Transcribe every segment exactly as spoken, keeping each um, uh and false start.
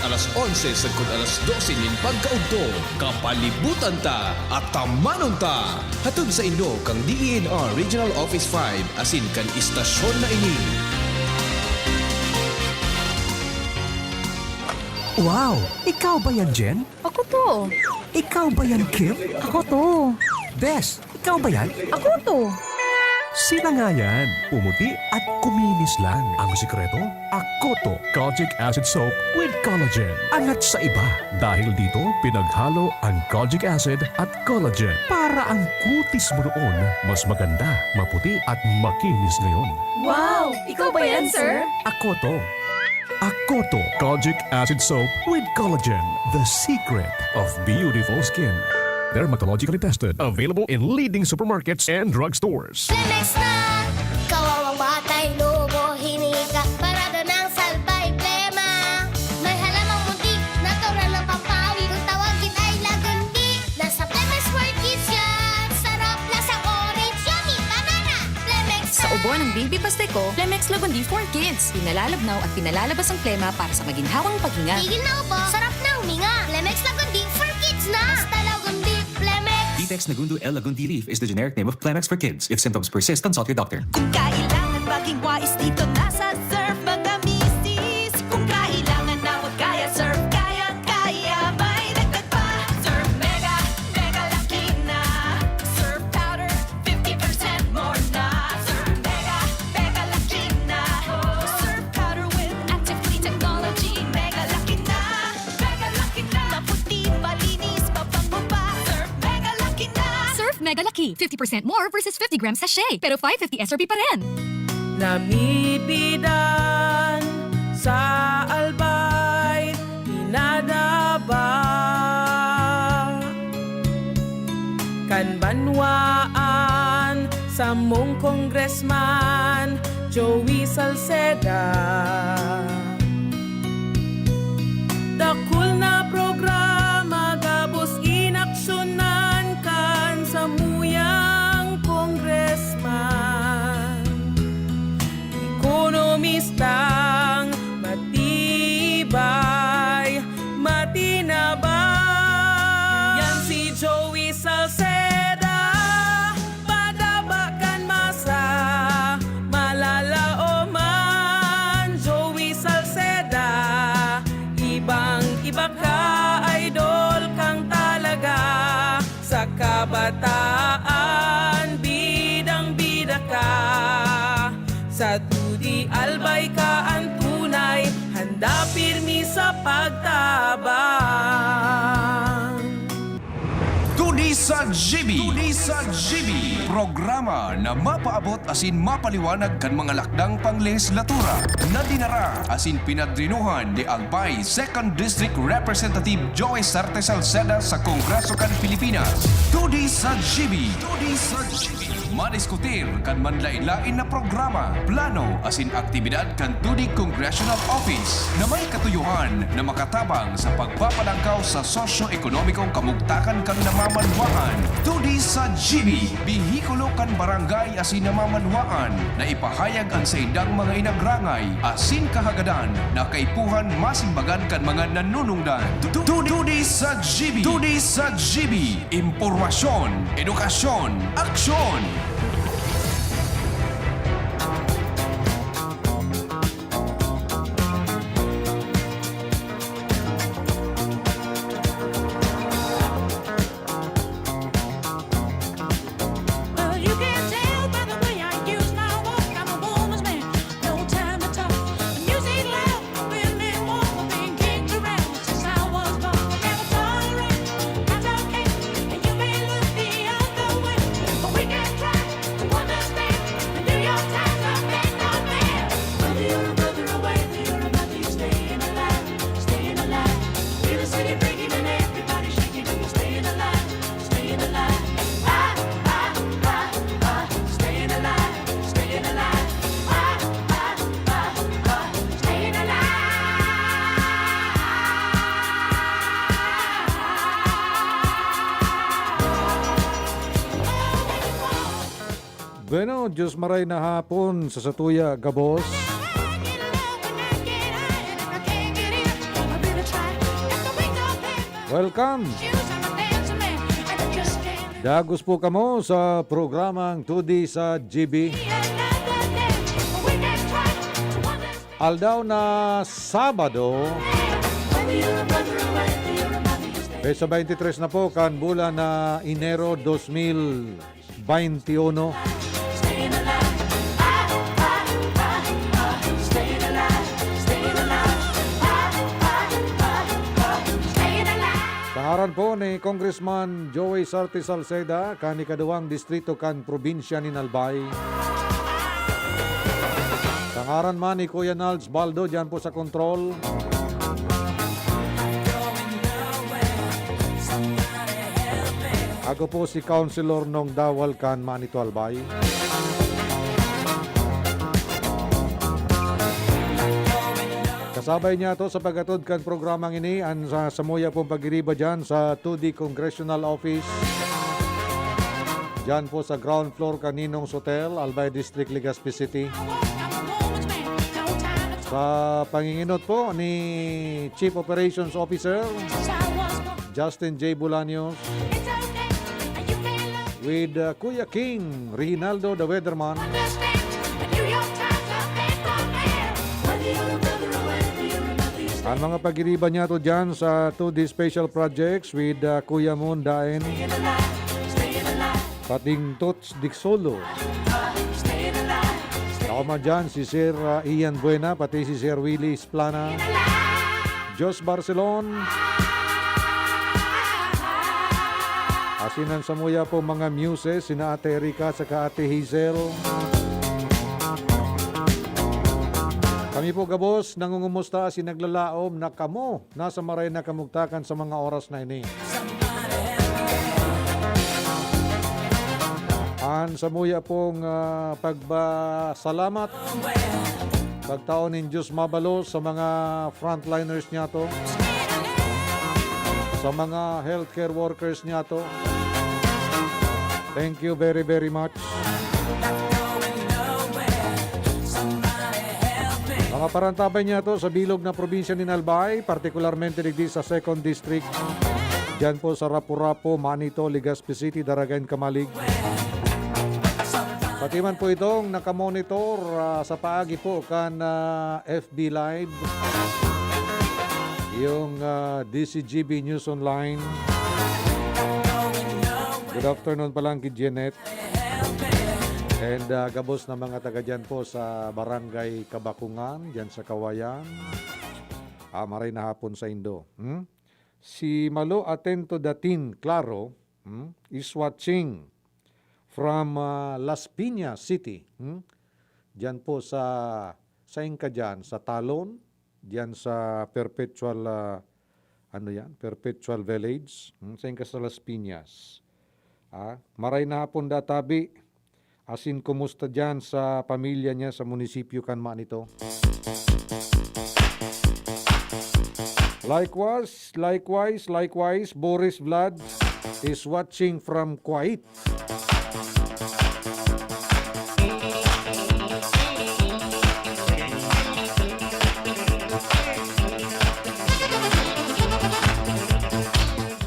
Alas onse sagkod alas dose nin pagkaudto, kapalibutan ta at tamanon ta! Hatod saindo kan D E N R Regional Office five asin kan istasyon na ini. Wow! Ikaw ba yan, Jen? Ako to. Ikaw ba yan, Kim? Ako to. Bes, ikaw ba yan? Ako to. Sila nga yan. Pumuti at kuminis lang. Ang sikreto, Akoto Kojic Acid Soap with Collagen. Angat sa iba. Dahil dito, pinaghalo ang kojic acid at collagen para ang kutis mo noon mas maganda, maputi at makinis ngayon. Wow! Ikaw ba yan, sir? Akoto. Akoto Kojic Acid Soap with Collagen, the secret of beautiful skin. Dermatologically tested. Available in leading supermarkets and drugstores. Flemex na! Kawawang batay, lobo, hinika, parada ng salbay, plema. May halamang muntik, natural na pampawi. Kung tawagin ay lagundi, nasa Flemex for Kids yan. Sarap, lasang orange, yummy, banana. Flemex Sa na! ubo ng Baby Pasteco, Flemex Lagundi for Kids. Pinalalabnaw at pinalalabas ang plema para sa maginhawang paghinga. Tigil na ubo, sarap na huminga. Flemex Lagundi for Kids na! Basta Lagundi, Flemex! Ditex Nagundu L Lagundi leaf is the generic name of Flemex for Kids. If symptoms persist, consult your doctor. Kung kailangan maging wais, dito na sa Surf, mga misis. Kung kailangan na huwag kaya, Surf, kaya, kaya. May dagdag pa. Surf Mega, Mega Laki na. Surf Powder, fifty percent more na. Surf Mega, Mega Laki na. Surf Powder with active clean technology. Mega Laki na, Mega Laki na. Maputi, malinis, mabango pa. Surf Mega Laki na. Surf Mega Laki, fifty percent more versus fifty gram sachet, pero five fifty S R P pa rin. Namibidan sa Albay, pinadaba kan banwaan samong Congressman Joey Salceda. Dakul na programa gabos inaksyonan kan samuyang Congressman. Ekonomistang matibay, matinabang. Yan si Joey Salceda, padaba kan masa, malalaoman. Joey Salceda, ibang-iba ka, idol kang talaga. Sa kabataan, bidang-bida ka. Sa Todi Albay ka an tunay, handa pirmi sa pagtabang. Todi sa G B. Todi sa G B. Programa na mapaabot asin mapaliwanag kan mga lakdang panglehislatura na dinara asin pinadrinuhan ni Albay Second District Representative Joey Sarte Salceda sa Kongreso kan Pilipinas. Todi sa G B. Todi sa G B. Madiskutir kan manlaen-laen na programa, plano asin aktibidad kan Todi Congressional Office na may katuyohan na makatabang sa pagpapalangkaw sa sosyo-ekonomikong kamugtakan kan namamanwaan. Todi sa G B, behikulo kan barangay asin namamanwaan na ipahayag an saindang mga inagrangay asin kahagadan na kaipuhan masimbagan kan mga nanunungdan. Tu-, tu-, Todi sa G B! Todi sa G B! Impormasyon, edukasyon, aksyon! Well, you can tell by the way I use my walk, I'm a woman's man. No time to talk. The music loud, women want the thing kicked around. Since I was born, never tolerate, not okay. And you may look the other way, but we can try to understand. The New York Times, I bet not there. Whether you're a brother or whether you're a mother, you're staying alive, staying alive. Feel the city breaking and everybody shaking, and you're staying alive. Staying alive. Ah, ah, ah, ah. Staying alive. Staying alive. Ah, ah, ah, ah. Staying alive. Bueno, Diyos maray na hapon sa satuya, gabos. Welcome! Dagos po kamo sa programang Two D sa G B. Aldaw na Sabado, petsa twenty-three na po kan bulan na Enero dos mil veintiuno. Sa ngaran po ni Congressman Joey Sarte Salceda, kan ikaduwang distrito kan probinsya nin Albay. Sa ngaran man ni Kuya Nalds Baldo, diyan po sa kontrol. Ako po si Councilor Nong Dawal kan Manito Albay. Kasabay niya to sa pag-atod kan programang ini, an sa samuya pong pagiriba dyan sa two D Congressional Office. Dyan po sa ground floor kan Ninong's Hotel, Albay District, Legazpi City. Sa panginginot po ni Chief Operations Officer Justin J Bolaños with, uh, Kuya King Reginaldo the Weatherman. Ang mga pagiriba niya to dyan sa two D special projects with, uh, Kuya Mon Daen. Pating Tots Diksolo. Ako man dyan, si Sir, ah, Ian Buena, pati si Sir Willie Esplana. Jos Barcelon. Asin an samuya po mga muses, sina Ate Erica saka Ate Hazel. Kami po gabos nangungumusta asin naglalaom na kamo nasa maray na kamugtakan sa mga oras na ini. An samuya pong, ah, pagbasalamat, pagtao nin Diyos mabalos sa mga frontliners niyato, sa mga healthcare workers niyato. Thank you very, very much. Mga parantabay niyato sa bilog na probinsya nin Albay, partikularmente digdi sa Second District. Diyan po sa Rapu-Rapu, Manito, Legazpi City, Daraga and Camalig. Pati man po itong nakamonitor, ah, sa paagi po kan, ah, F B Live. Yung, ah, D C G B News Online. Good afternoon pa lang kay Jeanette. And, ah, gabos na mga taga dyan po sa Barangay Kabakungan, dyan sa Kawayan. Ah, maray na hapon sa indo. Hmm? Si Malo Atento Datin Claro, hmm, is watching from, ah, Las Piñas City. Hmm? Diyan po sa, sain ka diyan? Sa Talon? Diyan sa Perpetual, ah, ano yan? Perpetual Village? Hmm? Sain ka sa Las Piñas? Ah, maray na hapon da tabi. Asin kumusta diyan sa pamilya niya sa munisipyo kan Manito? Likewise, likewise, likewise, Boris Vlad is watching from Kuwait.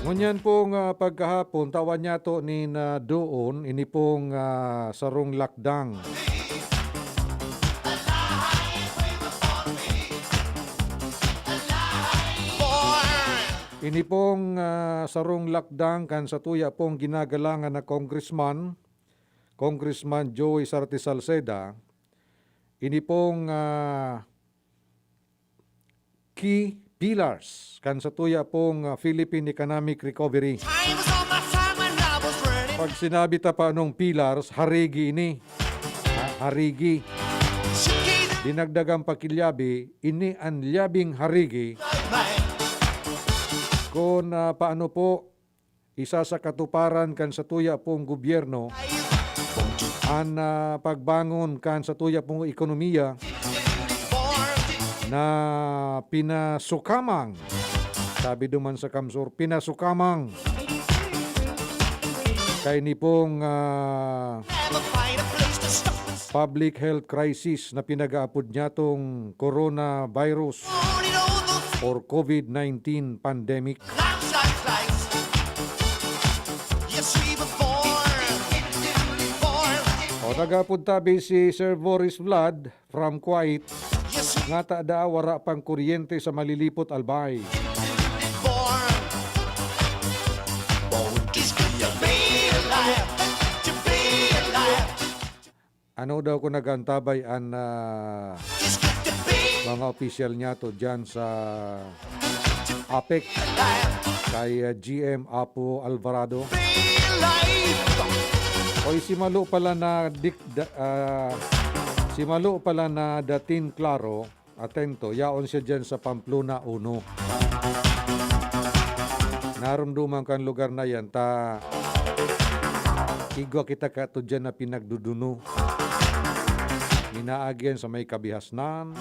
Ngunyan pong, ah, pagkahapon, tawan niyato nin, ah, doon, ini pong, ah, sarong lakdang. Ini pong, ah, sarong lakdang kan satuya pong ginagalangan na congressman, Congressman Joey Sarte Salceda, ini pong, ah, key pillars kan satuya pong, ah, Philippine economic recovery. Pag sinabi ta pa anong pillars, harigi ini. Ha? Harigi. Dinagdagan pa ki lyabe, ini an lyabeng harigi. Kun, ah, paano po isa sa katuparan kan satuya pong gobyerno, an, ah, pagbangon kan satuya pong ekonomiya na pinasukamang, sabi duman sa Kamsur, pinasukamang kaini pong, ah, public health crisis na pinag-aapod niyatong coronavirus or COVID nineteen pandemic. Nagapod tabi si Sir Boris Vlad from Kuwait. Ngata daa wara pang kuryente sa Malilipot, Albay. Ano daw kung nag-aantabay an, ah, mga opisyal niyato diyan sa APEC kay, ah, G M Apo Alvarado? Oy, si Malo pala na dik-, da-, ah, si Malo pala na dating klaro, atento, yaon siya diyan sa Pamplona uno. Narumduman kan lugar na yan, ta igwa kita kato diyan na pinagduduno. Minaagi yan sa may Kabihasnan.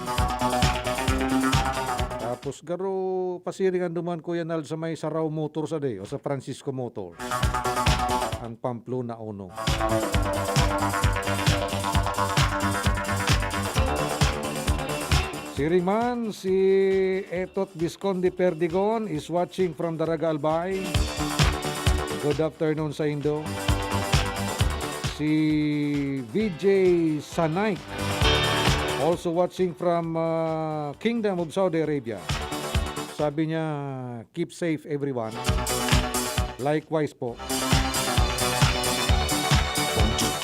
Tapos garo pasiring an duman, Kuya Nald, sa may Sarao Motors ade, o sa Francisco Motors. Ang Pamplona uno. Siring man, si Etot Visconde Perdigon is watching from Daraga, Albay. Good afternoon saindo. Si V J Sanay, also watching from, ah, Kingdom of Saudi Arabia. Sabi niya, "Keep safe, everyone." Likewise po.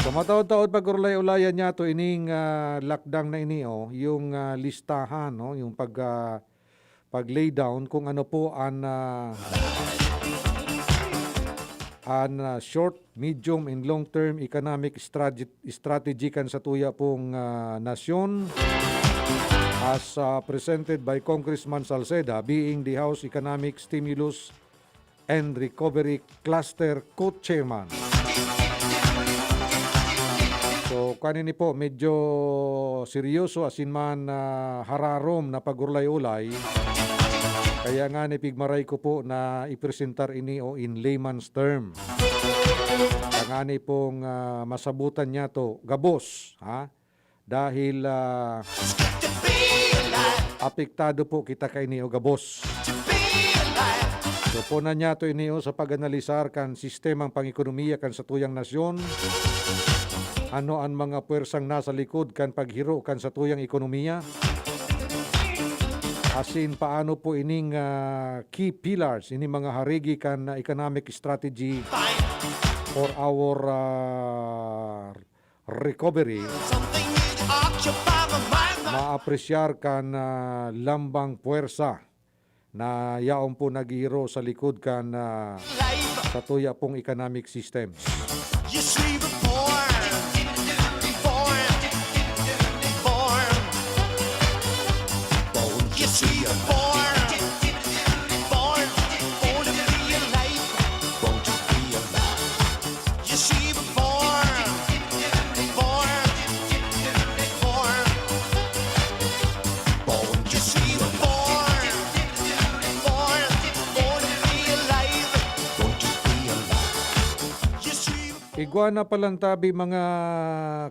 Sa mataod-taod pag-ulay-ulayan niyato ining, ah, lakdang na ini, oh, yung, ah, listahan, no, yung pag, ah, pag-lay down kung ano po an, ah, an, ah, short, medium, and long-term economic strate-, strategy kan satuya pong, ah, nasyon as, ah, presented by Congressman Salceda, being the House Economic Stimulus and Recovery Cluster co-chairman. So, kanini po, medyo seryoso asin man, ah, hararom na pag-ulay-ulay. Kaya ngani pigmaray ko po na ipresentar ini o in layman's term. Tangani pong, ah, masabutan niyato gabos, ha? Dahil, ah, apektado po kita kaini o gabos. So, ponan niyato ini o sa pag-analisar kan sistemang pangekonomiya kan satuyang nasyon. Ano an mga puwersang nasa likod kan paghiro kan satuyang ekonomiya? Asin paano po ining, ah, key pillars, ining mga harigi kan, ah, economic strategy for our, ah, recovery, maapresyar kan, ah, lambang puwersa na yaon po naghihiro sa likod kan, ah, satuya pong economic systems. Igwa na palan tabi, mga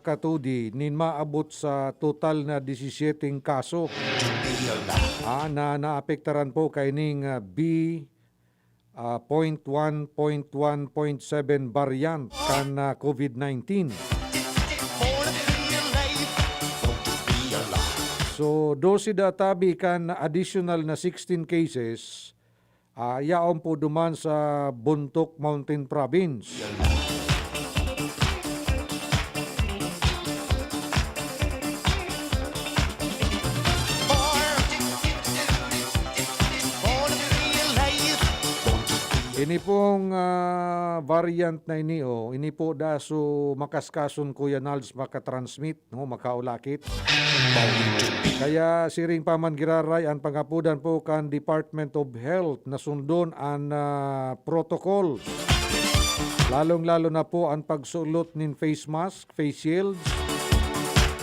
katudi, nin maabot sa total na disisiyeteng kaso, ah, na naapektaran po kaining, ah, B ah, point one, point one, point seven variant kan, ah, COVID nineteen. So, dose da tabi kan additional na sixteen cases, ah, yaon po duman sa Bontoc Mountain Province. Ini pong, ah, variant na ini, oh, ini po daso makaskason, Kuya Nalds, makatransmit, no, makaulakit. Kaya siring pa man giraray an panghapodan po kan Department of Health na sundon an, ah, protocol. Lalong-lalo na po an pagsulot nin face mask, face shields,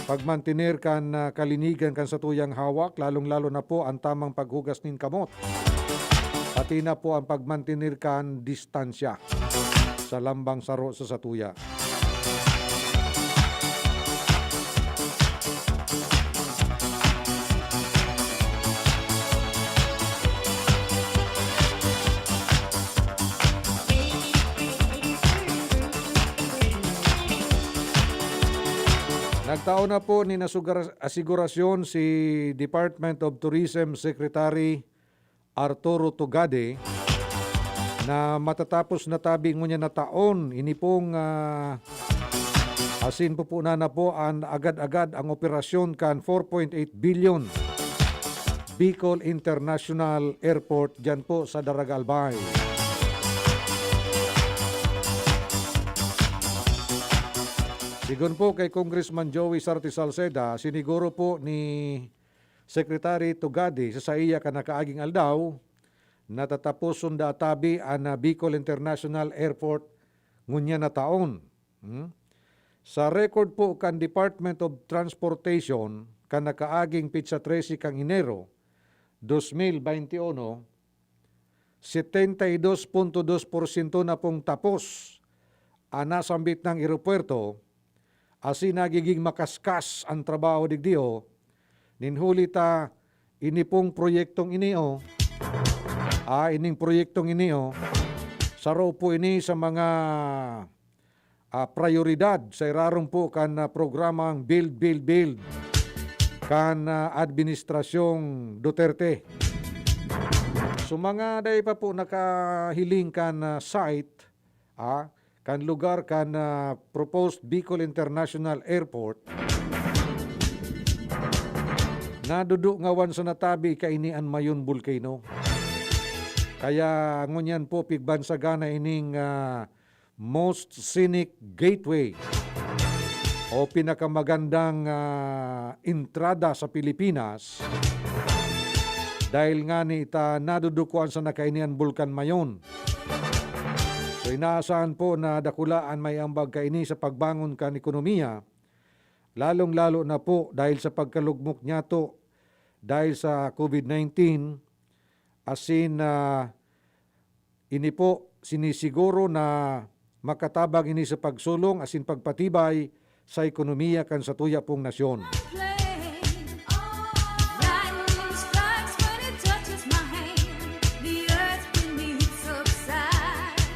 pagmantener kan, ah, kalinigan kan satuyang hawak, lalong-lalo na po an tamang paghugas nin kamot. Pati na po an pagmantener kan distansya sa lambang saro sa satuya. Tao na po ni nasugar-, asigurasyon si Department of Tourism Secretary Arturo Tugade na matatapos na tabi ngunyan na taon ini pong, ah, asin pupunan na po an agad-agad ang operasyon kan four point eight billion Bicol International Airport diyan po sa Daraga Albay. Sigon po kay Congressman Joey Sarte Salceda, siniguro po ni Secretary Tugade sa saiya kan nakaaging aldaw, natataposon da tabi an, ah, Bicol International Airport ngunyan na taon. Hmm? Sa record po kan Department of Transportation, kan nakaaging petsa trese kan Enero, dos mil baynte uno, setenta y dos punto dos porsyento na pong tapos an nasambit nang eropuwerto, asin nagiging makaskas an trabaho digdi, oh. Nin huli ta, ini pong proyektong ini, oh. Ah, ining proyektong ini, oh. Saro po ini sa mga, ah, prayoridad sa irarom po kan, ah, programang Build, Build, Build kan, ah, Administrasyong Duterte. So, mga dai pa po nakahiling kan, ah, site, ah, kan lugar kan, ah, proposed Bicol International Airport, nadudungawan sana tabi kaini an Mayon Volcano. Kaya ngunyan po pigbansagan na ining, ah, most scenic gateway o pinakamagandang, ah, entrada sa Pilipinas, dahil ngani ta nadudukuan sana kaini an Bulkan Mayon. So, inaasahan po na dakula an maiambag kaini sa pagbangon kan ekonomiya, lalong-lalo na po dahil sa pagkalugmok niyato dahil sa COVID nineteen, asin, ah, ini po sinisiguro na makatabang ini sa pagsulong asin pagpatibay sa ekonomiya kan satuya pong nasyon. Lightning strikes when it touches my hand. The earth beneath subsides.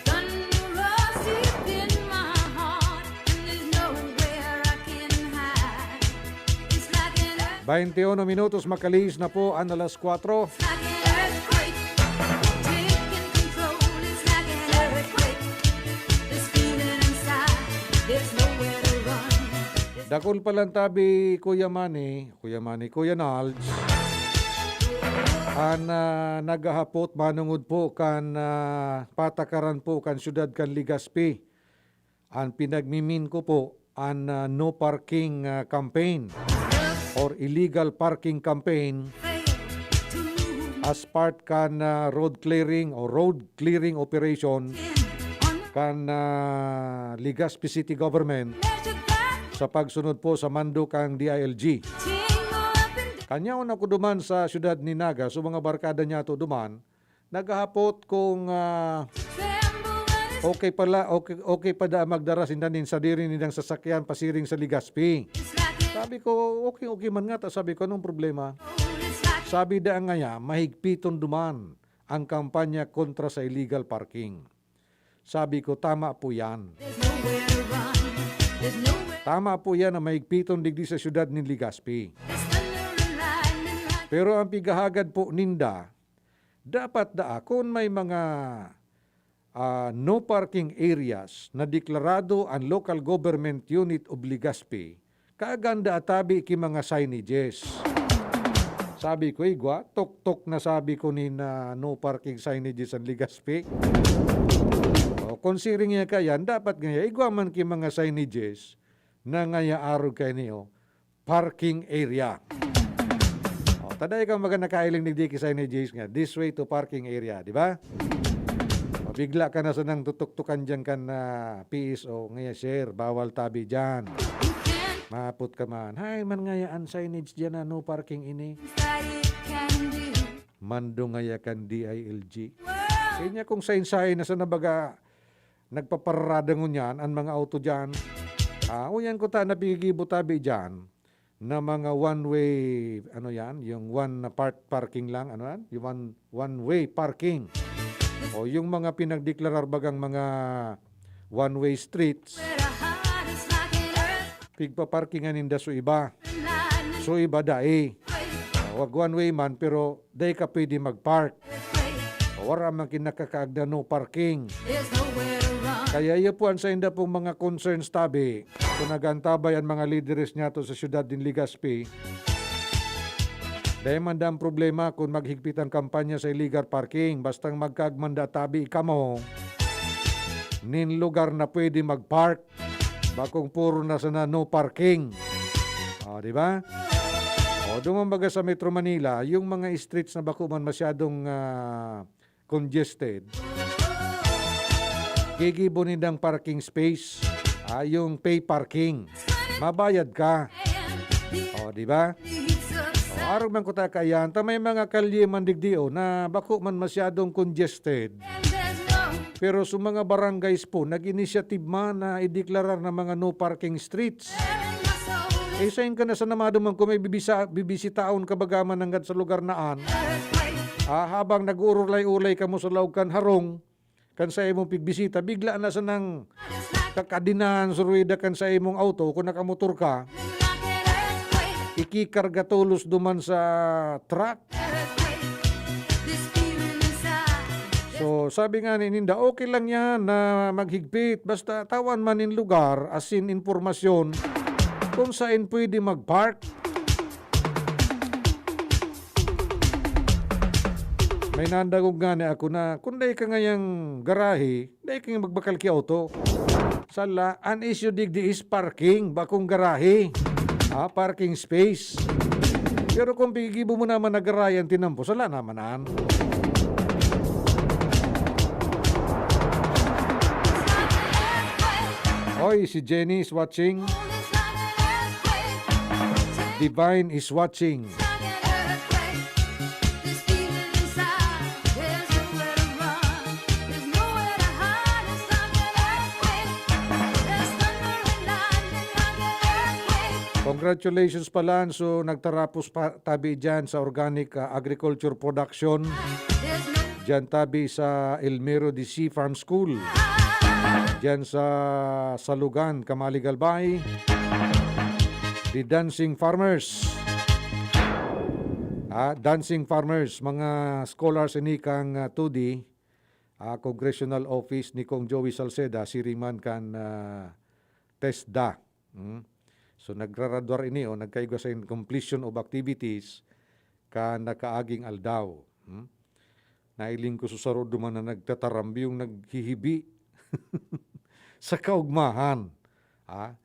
Thunder rolls deep in my heart, and there's nowhere I can hide. It's like an earth- Bainti uno minutos, makalihis na po an alas kwatro. It's like an earthquake. Taking control. It's like an earthquake. This feeling inside, there's nowhere to run. Dakul pa lang tabi, Kuya Manny, Kuya Manny, Kuya Nalds, an, ah, naghahapot manongod po kan, ah, patakaran po kan siyudad kan Legazpi. An pinagmimin ko po, an, ah, no parking, ah, campaign or illegal parking campaign as part kan, ah, road clearing o road clearing operation kan, ah, Legazpi City Government sa pagsunod po sa mando kan D I L G. Kanyaon ako duman sa siyudad ni Naga, so mga barkada niyato duman, naghahapot kung, ah, okay pala, okay, okay pa da magdara sinda nin sadiri nindang sasakyan pasiring sa Legazpi. Sabi ko, "Okay, okay man ngata." Sabi ko, "Anong problema?" Sabi da ngaya, mahigpiton duman ang kampanya kontra sa illegal parking. Sabi ko, "Tama po yan." Tama po yan na mahigpiton digdi sa siyudad nin Legazpi. Pero ang pigahagad po ninda, dapat daa, kun may mga, ah, no parking areas na deklarado an local government unit of Legazpi, kaaganda atabi ki mga signages. Sabi ko, "Igwa, tuktok na," sabi ko, "nin, ah, no parking signages an Legazpi." O, kung siring niya kayan, dapat ngaya, igwa man ki mga signages na ngaya arog kaini, o, parking area. O, taday ka mga nakailing digdi ki signages nga, "This way to parking area," di ba? O, bigla ka na sanang tutuktukan diyan kan, ah, P S O, "Ngaya, sir, bawal tabi diyan." Mahapot ka man, "Hay man ngaya an signage diyan na no parking ini?" Mando ngaya kan D I L G. Kaya niya kung sain-sain na sana baga nagpaparada ngunyan an mga auto diyan. Ah, uyan ko ta napigigibo tabi diyan na mga one-way, ano yan, yung one na part parking lang, ano yan? Yung one, one-way parking. O yung mga pinagdeklarar bagang mga one-way streets. pigpaparkingan ninda so iba. So iba dai. Wag one way man, pero dai ka pwede mag-park. Wara man kinakakaag na no parking. Kaya iyo po ang sainda pong mga concerns tabi. Kung nag-aantabay ang mga lideres niyato sa siyudad nin Legazpi, dai man da ang problema kung maghigpit ang kampanya sa illegal parking. Bastang magkaag man da tabi kamo nin lugar na pwede mag-park. Bakong puro na sana no parking. O, di ba? O, duman baga sa Metro Manila, yung mga streets na bako man masyadong, ah, congested, gigibo nindang parking space, ah, yung pay parking. Mabayad ka. O, di ba? O, arog man ko ta kaiyan, ta may mga kalye man digdi, o, na bako man masyadong congested. Pero sa mga barangays po, nag-initiative man na ideklarar na mga no parking streets. Eh, sain ka na sana maduman kung may bibisa-, bibisitaon ka baga man nanggad sa lugar na an? Ah, habang nag-uurulay-ulay kamo sa laog kan harong, kan sa imong pigbisita, bigla na sanang kakadinahan sa ruweda kan sa imong auto kung nakamotor ka, ikikarga tolos duman sa truck. So, sabi nga ni ninda, okay lang yan na maghigpit, basta tawan man nin lugar, asin impormasyon kung sain pwede mag-park. May nandangog nga ni ako na, kung dai ka ngayang garahe, dai ka nga magbakal ki auto. Sala, an issue digdi is parking, bakong garahe. Ah, parking space. Pero kung pigibo mo naman na garahe ang tinampo, sala naman an. Oy, si Jenny is watching. Divine is watching. Congratulations pala. So, nagtarapos pa tabi dyan sa organic, ah, agriculture production. Dyan tabi sa Elmero de Sea Farm School. Dyan sa Salugan, Camali, Albay. The Dancing Farmers. Ah, Dancing Farmers, mga scholars ini kang, ah, TUDI, ah, Congressional Office ni Cong Joey Salceda, siring man kan, ah, TESDA. Hmm? So, nagraradwar ini, o, nagkaigwa sa in-, completion of activities kan nakaaging aldaw. Hmm? Nahiling ko sa saro duman na nagtatarambi, yung naghihibi sa kaugmahan. Ah,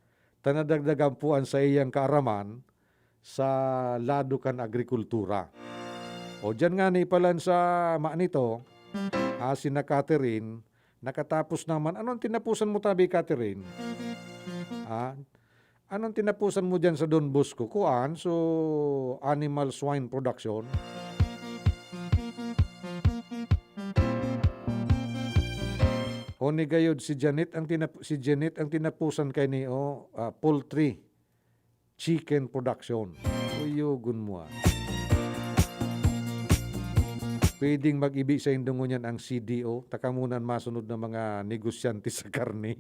ta nadagdagan po an saiyang kaaraman sa lado kan agrikultura. O, diyan ngani palan sa ma nito, ah, sina Catherine, nakatapos naman. Anong tinapusan mo tabi, Catherine? Ah, anong tinapusan mo diyan sa Don Bosco? Kuan, so animal swine production? O ni gayod si Janet ang tinap-, si Janet ang tinapusan kay ni, o, ah, poultry chicken production. Kuyogon mo, ah. Pwedeng mag-ibi saindo ngunyan ang C D O. Taka muna an masunod na mga negosyante sa karne.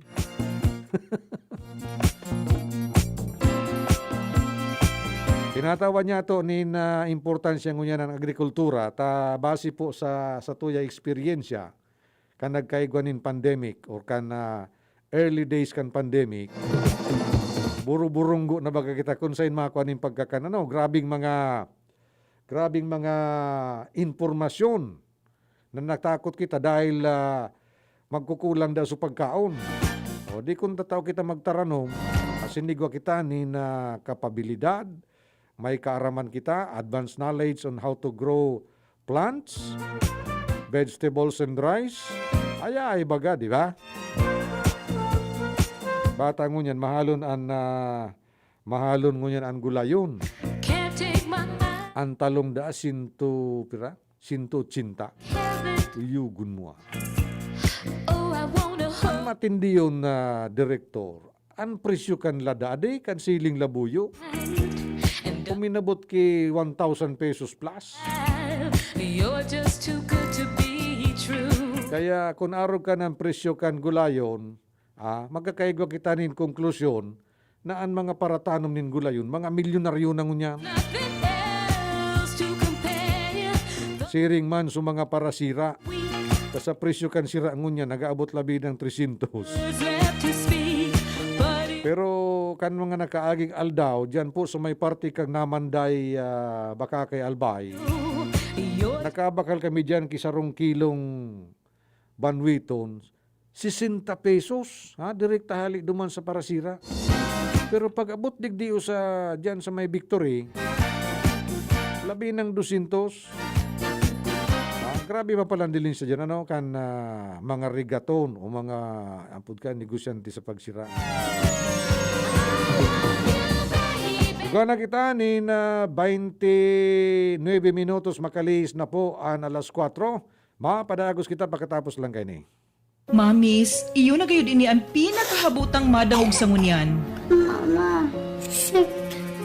Tinatawan niya to nin, ah, importansya ngunyan ang agrikultura. Ta base po sa, sa tuya eksperyensya, kan nagkaigwa nin pandemic or kan, ah, early days kan pandemic, buruburunggo na baga kita kun sain makua nin pagkakan, ano, grabing mga, grabing mga impormasyon na natakot kita dahil, ah, magkukulang daw sa pagkaon. O di kun tatao kita magtaranom, asin igwa kita nin, ah, kapabilidad, may kaaraman kita, advanced knowledge on how to grow plants, vegetables and rice. Ay, ay, baga, di ba? Bata ngunyan, mahalon an, ah, mahalon ngunyan an gulayon. Can't take my eye. An talong daa, sinto, pira? Sinto ochenta. Heaven. Uyugon mo, ah. Oh, I wanna hold. Matindi yun, ah, direktor. An presyo kan lada, adi, kan siling labuyo. And uminabot ki one thousand pesos plus. You're just too good to be true. Kaya kun arog ka ng presyo kan gulayon, ah, magkakaigwa kita nin konklusyon na an mga paratanom nin gulayon, mga milyonaryo na ngunyan. Siring man sa mga parasira, ta sa presyo kan sira ngunyan, nag-aabot labi ng trescientos. Pero kan mga nakaaging aldaw, diyan po sa may parte kang Namanday, ah, Bacacay, Albay, nakabakal kami diyan ki sarong kilong banwiton, sesenta pesos, ha, direkta hali duman sa parasira. Pero pag-abot digdi o sa, diyan sa may Victory, labi ng dosyentos. Ah, grabe pa palan dilin sa diyan, ano, kan, ah, mga rigaton o mga, ampod ka, negosyante sa pagsira. Duga na kita nin, ah, twenty-nueve minutos, makalihis na po an alas kwatro. Mapadagos kita pakatapos lang kaini. Mamis, iyo na gayud ini an pinakahabotang madangog sa ngunyan. Mama, sick.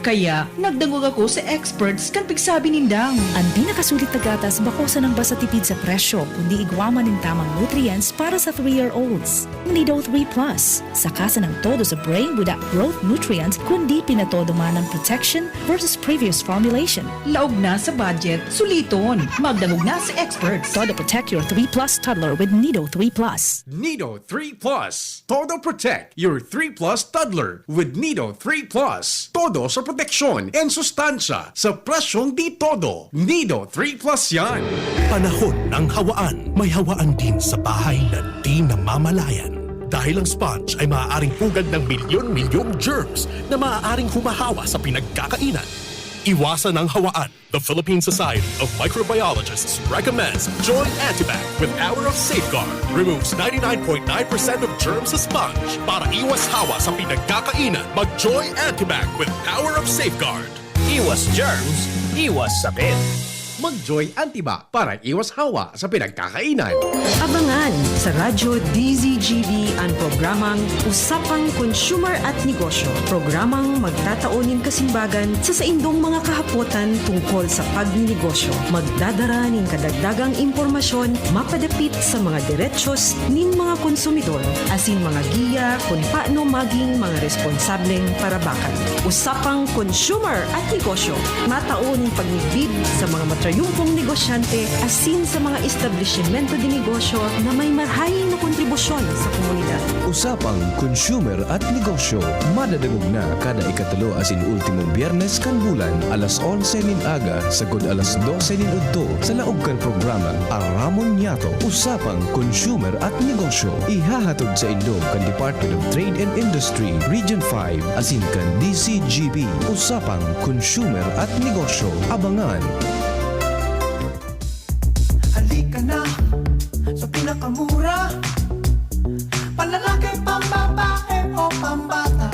Kaya, nagdangog ako sa experts kan pigsabi nindang. An pinakasulit na gatas bako sanang basta tipid sa presyo, kundi igwa man nin tamang nutrients para sa three-year-olds. Nido three Plus, saka sanang todo sa brain without growth nutrients, kundi pinatodo man ang protection versus previous formulation. Laog na sa budget, suliton. Magdangog na sa experts. Todo protect your three plus toddler with Nido three Plus. Nido three Plus. Todo protect your three plus toddler with Nido three Plus. Todo sa proteksyon and sustansya sa presyong di todo. Nido three Plus yan. Panahon ng hawaan. May hawaan din sa bahay na di namamalayan. Dahil ang sponge ay maaaring pugad ng milyon-milyong germs na maaaring humahawa sa pinagkakainan. Iwasan ang hawaan. The Philippine Society of Microbiologists recommends Joy Antibac with Power of Safeguard. Removes ninety-nine point nine percent of germs sa sponge. Para iwas hawa sa pinagkakainan, mag Joy Antibac with Power of Safeguard. Iwas germs, iwas sakit. Mag Joy Antibac para iwas hawa sa pinagkakainan. Abangan sa Radyo D Z G B an programang Usapang Consumer at Negosyo, programang magtatao nin kasimbagan sa saindong mga kahapotan tungkol sa pagninegosyo. Magdadara nin kadagdagang impormasyon mapadapit sa mga derechos nin mga konsumidor, asin mga giya kun paano maging mga responsableng parabakan. Usapang Consumer at Negosyo, matao nin pagmidbid sa mga matrayumpong negosyante asin sa mga establisimento de negosyo na may marhay na kontribusyon sa komunidad. Usapang Consumer at Negosyo, madadangog na kada ikatulo asin ultimong Biyernes kan bulan, alas onse nin aga sagkod alas dose nin udto, sa laog kan programang Aramon Niyato, Usapang Consumer at Negosyo. Ihahatod saindo kan Department of Trade and Industry, Region five, asin kan D Z G B, Usapang Consumer at Negosyo. Abangan! Halika na sa pinakamura, panlalaki, pambabae o pambata.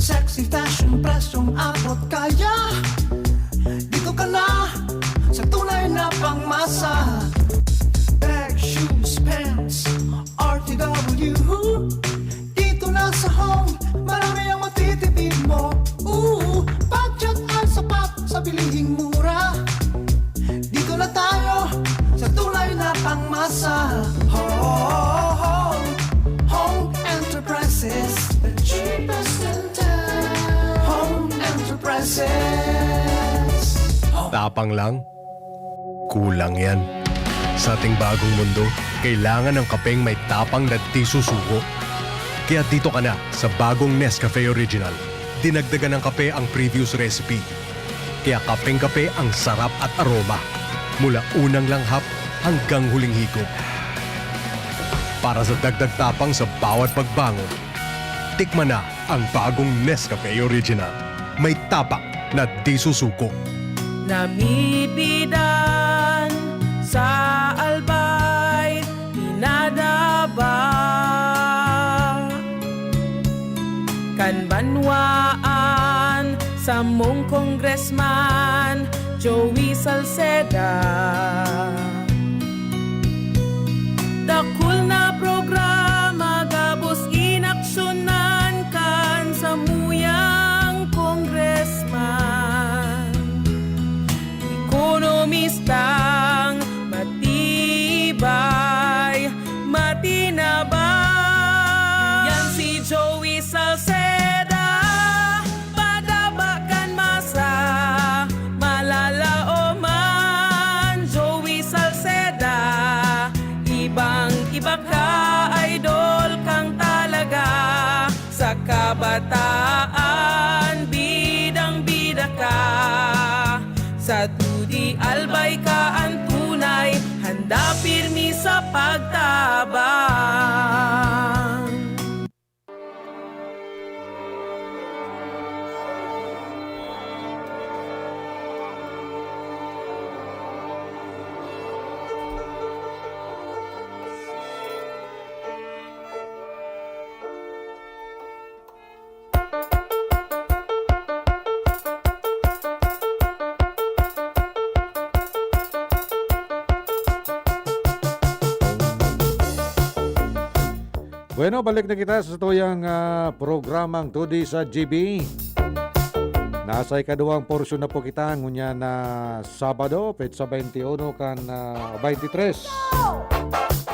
Sexy fashion, presyong abot kaya. Dito ka na sa tunay na pangmasa. Bag, shoes, pants, R T W. Dito na sa Home, marami ang matitipid mo. Ooh, budget ay sapat sa bilihing mura. Dito na tayo sa tunay na pangmasa. Home, Home Enterprises, the cheapest in town. Home Enterprises. Tapang lang? Kulang yan. Sa ating bagong mundo, kailangan ng kapeng may tapang na di susuko. Kaya dito ka na sa bagong Nescafe Original. Dinagdagan ng kape ang previous recipe. Kaya kapeng-kape ang sarap at aroma. Mula unang langhap hanggang huling higop. Para sa dagdag tapang sa bawat pagbangon, tikman na ang bagong Nescafe Original. May tapang na di susuko. Namibidan sa Albay, pinadaba kan banwaan, samong Congressman Joey Salceda. Dakul na programa gabos inaksyonan kan samuyang congressman. Ekonomistang matibay, matinabang. Yan si Joey Salceda. Bueno, balik na kita sa tuyang, ah, programang Today sa G B. Nasa ikaduwang porsyon na po kita, ngunyan na Sabado, petsa twenty-one kan, ah, twenty-three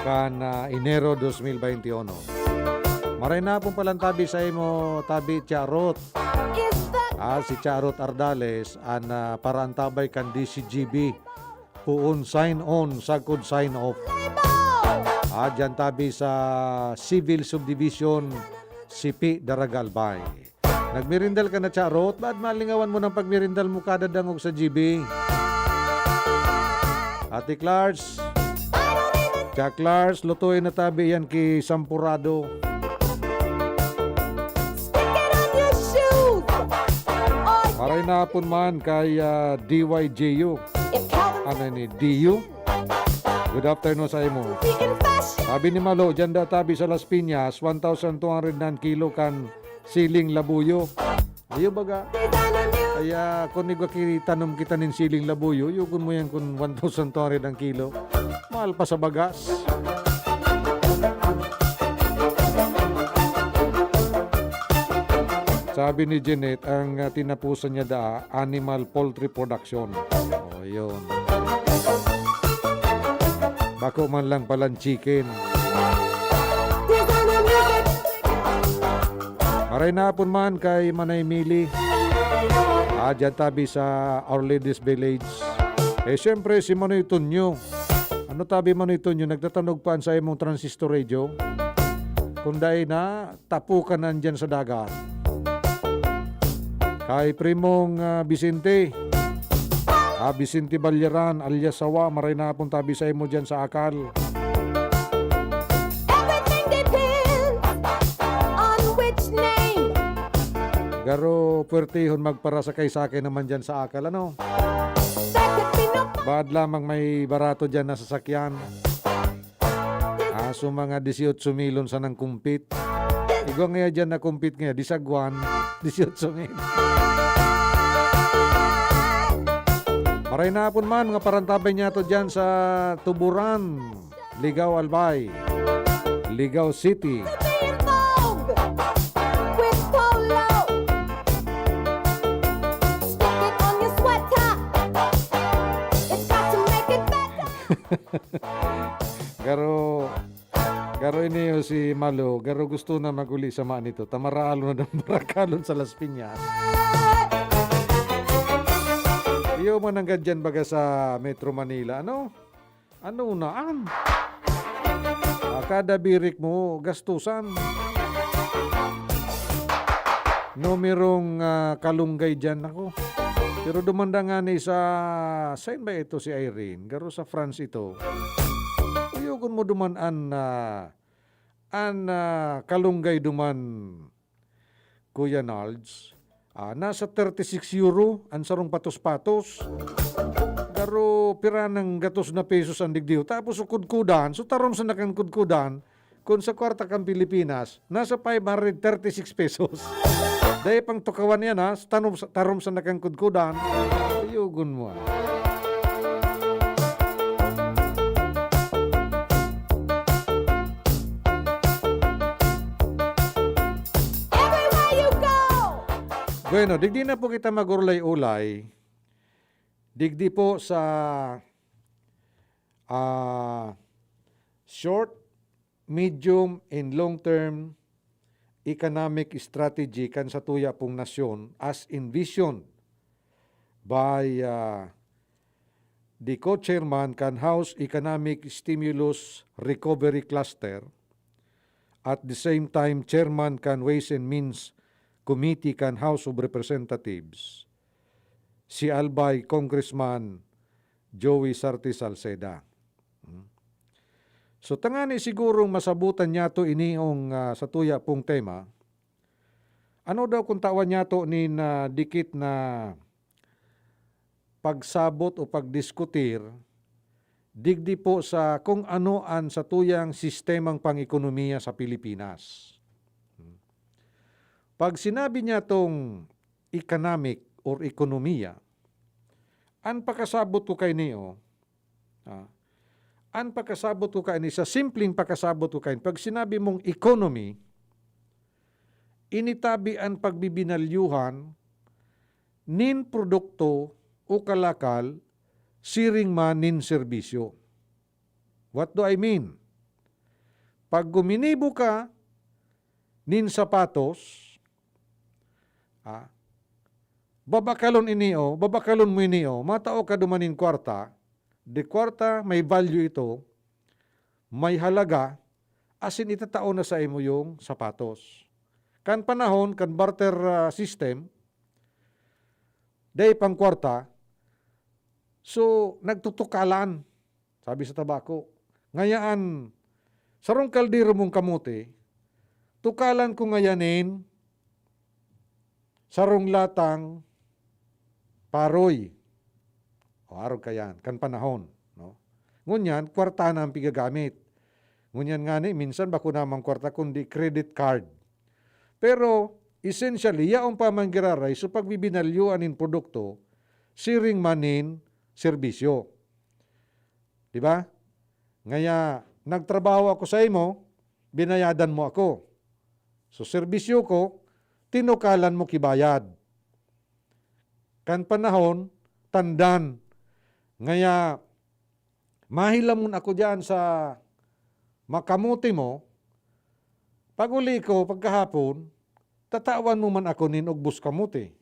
kan, ah, Enero dos mil twenty-one. Maray na pong palantabi sa imo, tabi, Charot. Ah, si Charot Ardales, an, ah, paraantabay kan D C G B. Poon sign on, sagkod sign off. Ah, dyan tabi sa Civil Subdivision, Sipi, Daraga, Albay. Nagmerindal ka na, Charot? Ba't malingawan mo ng pagmerindal mo kada dangog sa G B? Ate Clars, Jack Clars, lutuin na tabi yan ki Sampurado. Maray na hapon man kay, ah, D Y J U. Ano ni D U? Good afternoon sa imo. Sabi ni Malo, dyan da tabi sa Las Piñas, one thousand two hundred na an kilo kan siling labuyo. Ayo baga. Kaya kung igwa kitanom kita nin siling labuyo, yugon mo yan kun one thousand two hundred an kilo. Mahal pa sa bagas. Sabi ni Jeanette, ang, ah, tinapusan niya daa, animal poultry production. Oh, yun. Bako man lang palang chicken. Maray na hapon man kay Manay Mili. Ah, dyan tabi sa Our Lady's Village. Eh, siyempre, si Manoy Tonyo. Ano tabi, Manoy Tonyo? Nagtatanog pa sa imong transistor radio? Kung dai na, tapukan na dyan sa dagat. Kay Primong, ah, Vicente. Ah, Vicente Balyaran, alias Sawa, maray na hapon tabi sa imo dyan sa Akal. Everything depends on which name. Garo, puwertehon magparasakay-sakay naman dyan sa Akal, ano? That could be no Baad lamang may barato dyan na sasakyan. Aso mga dieciocho mil on sanang kumpit. Igwa ngaya dyan na kumpit ngaya, disagwan, dieciocho mil. Maray na hapon man, mga parantabay niya to dyan sa Tuburan, Ligao, Albay, Ligao City. With polo. Stick it on your sweater. It's got to make it better. Garo, garo ini o si Malo, garo gusto na maguli sa manito. Tamaralo na daw barakalon sa Las Piñas. Iyo man ang gadyan baga sa Metro Manila, ano? Ano na an? Ah, kada birik mo, gastusan. Numerong, ah, kalunggay dyan ako. Pero dumanda nga ni sa, saan ba ito si Irene? Garo sa France ito. Uyogon mo duman an, ah, an, ah, kalunggay duman, Kuya Nards. Ah, nasa thirty-six euro an sarong patos-patos. Garo pira nang gatos na pesos an digdiho. Tapos sa kudkudan, so tarom sa nakan kudkudan, Kun sa kwarta kan Pilipinas, nasa five hundred thirty-six pesos. Dai pang tukawan yan, ha? Tanom sa, tarom sa nakangkudkudan. Ayugon mo, ah. Everywhere you go! Bueno, digdi na po kita mag-ulay-ulay. Digdi po sa, ah, short, medium, and long-term economic strategy kan satuya pong nasyon as envisioned by, ah, the co-chairman kan House Economic Stimulus Recovery Cluster, at the same time, chairman kan Ways and Means Committee kan House of Representatives, si Albay Congressman Joey Sarte Salceda. Hmm. So, tangani sigurong masabutan niyato ini ong, ah, satuya pong tema. Ano daw kung tawan niyato nin, ah, dikit na pagsabot o pagdiskutir digdi po sa kung ano an satuyang sistemang pang-ekonomiya sa Pilipinas? Hmm. Pag sinabi niyatong economic or ekonomiya, an pakasabot ko kaini, oh, ah, An pakasabot ko kaini, sa simpleng pakasabot ko kaini, pag sinabi mong economy, ini tabi an pagbibinalyuhan nin produkto o kalakal siring man nin serbisyo. What do I mean? Pag guminibo ka nin sapatos, ah, babakalon ini, oh, babakalon mo ini, oh, matao ka duman nin kwarta, di kwarta, may value ito, may halaga, asin itatao na saimo yung sapatos. Kan panahon kan barter, ah, system, dai pang kwarta, so, nagtutukalan, sabi sa tabako. Ngayaan, sarong kaldero mong kamote, tukalan ko ngayanin sarong latang paroy. O, arog kayan, kan panahon, no? Ngunyan, kwarta na ang pigagamit. Ngunyan ngani, minsan bako namang kwarta, kundi credit card. Pero, essentially, yaon pa man giraray so pagbibinalyuan nin produkto, siring man nin serbisyo. Di ba? Ngaya, nagtrabaho ako saimo, binayadan mo ako. So, serbisyo ko, tinukalan mo ki bayad. Kan panahon, tandan. Ngaya, mahilamon ako diyan sa makamote mo, pag-uli ko, pagkahapon, tatawan mo man ako nin ugbos kamote.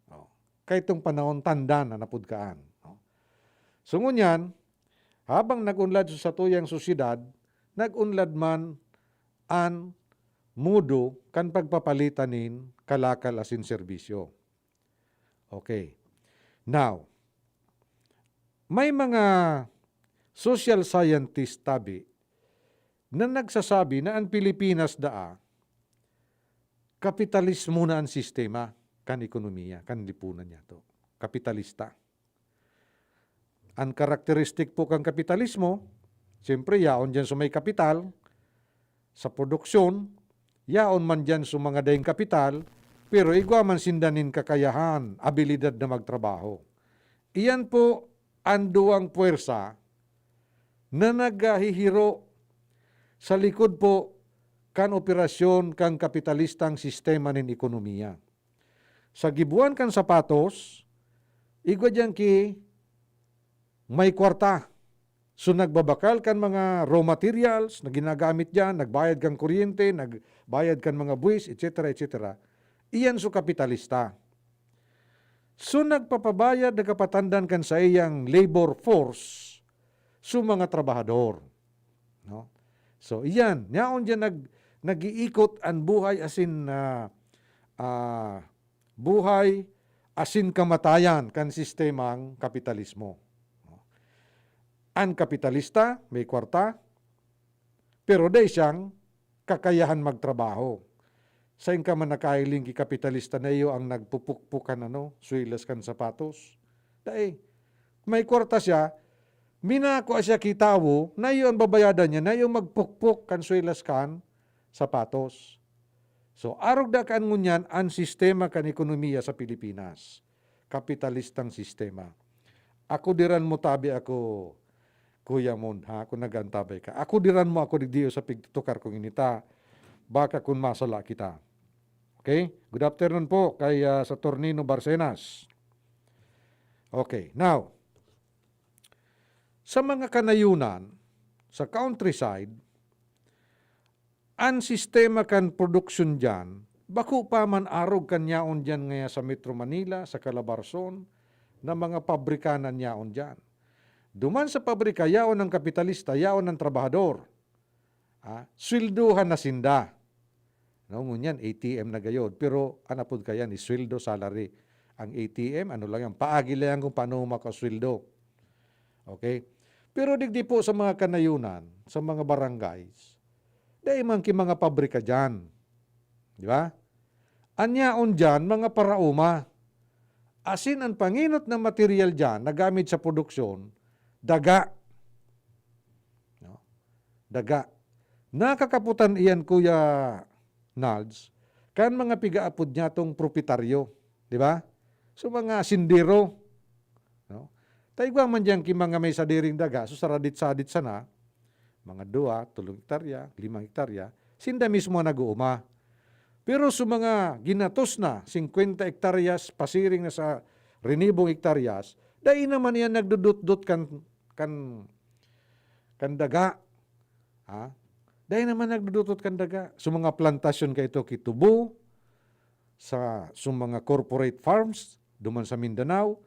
Oh, kaitong panahon, tandan na napudkaan, no? So, ngunyan, habang nag-unlad sa satuyang sosyedad, nag-unlad man an modo kan pagpapalitan nin kalakal asin serbisyo. Okay. Now, may mga social scientist tabi na nagsasabi na an Pilipinas daa, kapitalismo na an sistema kan ekonomiya, kan lipunan niyato. Kapitalista. An karakteristik po kan kapitalismo, siyempre, yaon diyan sa may kapital, sa produksyon, yaon man diyan sa mga daing kapital, pero igwa man sinda nin kakayahan, abilidad na magtrabaho. Iyan po an duwang puwersa na naghihiro sa likod po kan operasyon kan kapitalistang sistema nin ekonomiya. Sa giboan kan sapatos, igwa diyan ki may kwarta. So, nagbabakal kan mga raw materials na ginagamit diyan, nagbayad kan kuryente, nagbayad kan mga buwis, et cetera, et cetera. Iyan so kapitalista. So, nagpapabayad, nagpapatandan kan saiyang labor force so mga trabahador, no? So, iyan, yaon diyan nag-, nag-iikot an buhay asin, ah, ah, buhay asin kamatayan kan sistemang kapitalismo, no? An kapitalista may kwarta, pero dai siyang kakayahan magtrabaho. Saen ka man nakahiling ki kapitalista na iyo ang nagpupukpok kan ano, swelas kan sapatos? Dai. May kwarta siya, minakua siya ki tawo na iyo ang babayadan niya, na iyo magpukpok kan swelas kan sapatos. So, arog da kan ngunyan an sistema kan ekonomiya sa Pilipinas. Kapitalistang sistema. Ako diran mo tabi ako, Kuya Mon, ha, kung nag-antabay ka. Ako diran mo ako digdi sa pigtutukar kong inita. Baka kung masala kita. Okay? Good afternoon po kay, ah, Saturnino Barcenas. Okay, now, sa mga kanayunan, sa countryside, an sistema kan produksyon diyan, bako pa man arog kan yaon diyan ngaya sa Metro Manila, sa Calabarzon, na mga pabrika na yaon diyan. Duman sa pabrika, yaon ang kapitalista, yaon ang trabahador. Ah, sweldohan na sinda. No, ngunyan, A T M na gayod. Pero, an apod kayan is sweldo, salary. Ang A T M, ano lang yan, paagi lang yan kung paano makasweldo. Okay? Pero digdi po sa mga kanayunan, sa mga barangays, dai man ki mga pabrika diyan. Di ba? An yaon diyan, mga paraoma. Asin an pangenot na materyal diyan, na gamit sa produksyon, daga. No? Daga. Nakakaputan iyan, Kuya Nalds, kan mga pigaapod niyatong propitaryo, di ba? So, mga sindero, no? Ta igwa man diyan ki mga may sadiring daga, so saradit-sadit sana, mga dua, tolong hektarya, limang hektarya, sinda mismo an nag-uuma. Pero sa mga ginatos na, singkwenta hektaryas, pasiring na sa rinibong hektaryas, dai naman iyan nagdudutdot kan, kan, kan daga. Ha? Dai naman nagdudutdot kan daga. Sa mga plantasyon kaito ki Tubo, sa, sa mga corporate farms, duman sa Mindanao,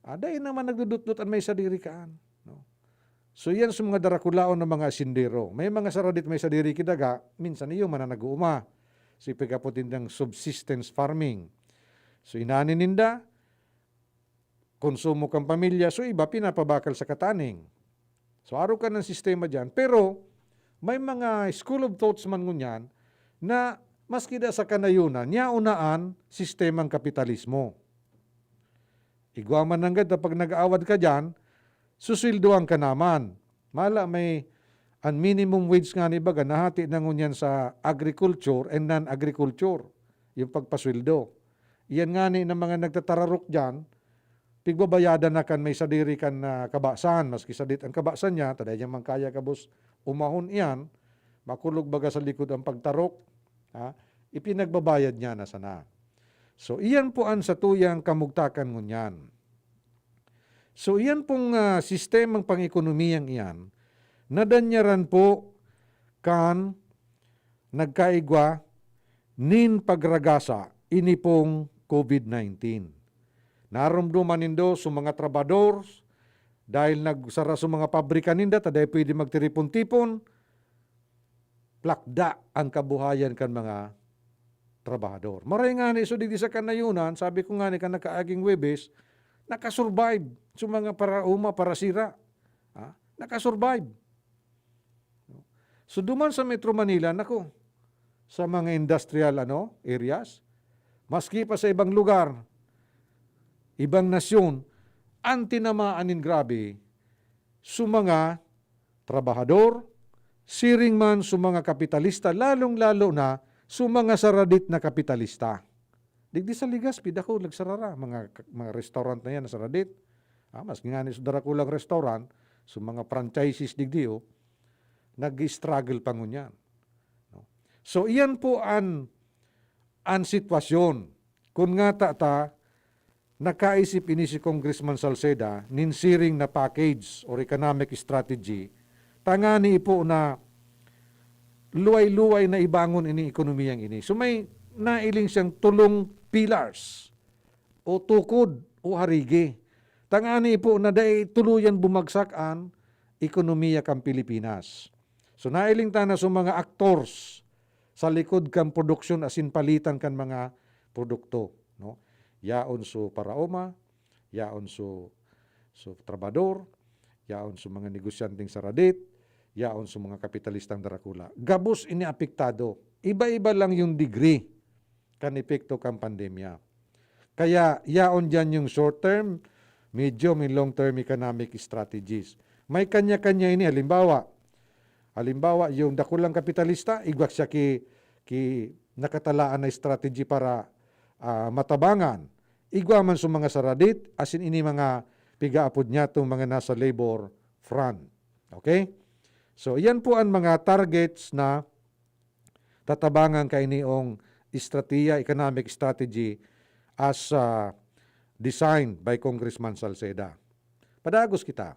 ah, dai naman nagdudutdot an may sadiri kaan, no? So, iyan sa mga darakulaon na mga asindero. May mga saradit may sadiri ki daga, minsan iyo man an nag-uuma. So, ipagapot nindang subsistence farming. So, inani ninda, konsumo kan pamilya, so iba pinapabakal sa kataning. So, arog kan sistema diyan. Pero, may mga school of thoughts man ngunyan na maski da sa kanayunan, yaon na an sistemang kapitalismo. Igwa man nanggad na pag nag-aawad ka diyan, susweldoan ka naman. Mala may, an minimum wage ngani baga, nahati na ngunyan sa agriculture and non-agriculture, yung pagpasweldo. Iyan ngani na mga nagtatararok diyan, pigbabayadan na kan may sadiri kan, ah, kabasan, maski sadit an kabasan niya, ta dai niya man kaya gabos umahon iyan, makulog baga sa likod an pagtarok, ha, ipinagbabayad niya na sana. So, iyan po an satuyang kamugtakan ngunyan. So, iyan pong, ah, sistemang pang-ekonomiyang iyan, nadanyaran po kan nagkaigwa nin pagragasa ini pong COVID nineteen. Naromdoman nindo sa mga trabahador, dahil nagsara sa mga pabrika ninda, ta dai pwede magtiripon-tipon, plakda ang kabuhayan kan mga trabahador. Maray ngani, so digdi sa kanayunan, sabi ko ngani kan nakaaging Huwebes, nakasurvive sa mga parauma, parasira. Ha? Nakasurvive. So, duman sa Metro Manila, nako, sa mga industrial, ano, areas, maski pa sa ibang lugar, ibang nasyon, an tinamaan nin grabe, sa mga trabahador, siring man sa mga kapitalista, lalong-lalo na sa mga saradit na kapitalista. Digdi sa Legazpi, dakul nagsarara, mga, mga restaurant na yan, saradit. Ah, maski ngani sa darakulang restaurant, sa mga franchises digdi, oh, nag-struggle pa ngunyan. No? So, iyan po an, an sitwasyon. Kun ngata ta, nakaisip ini si Congressman Salceda nin siring na package or economic strategy, tangani po na luway-luway na ibangon ini ekonomiyang ini. So, may nailing siyang tulong pillars o tukod o harigi. Tangani po na dai tuluyan bumagsak an ekonomiya kan Pilipinas. So, nailing ta na sa mga actors sa likod kan produksyon asin palitan kan mga produkto, no? Yaon sa paraoma, yaon sa, sa trabador, yaon sa mga negosyanteng saradit, yaon sa mga kapitalistang darakula. Gabos ini apektado. Iba-iba lang yung degree kan epekto kan pandemya. Kaya yaon diyan yung short term, medium and long term economic strategies. May kanya-kanya ini. Halimbawa, halimbawa, yung dakulang kapitalista, igwa siya ki, ki nakatalaan na strategy para, ah, matabangan. Igwa man sa mga saradit, asin ini mga pigaapod niya itong mga nasa labor front. Okay? So, yan po ang mga targets na tatabangan kaini ong estratiya, economic strategy as, ah, designed by Congressman Salceda. Padagos kita.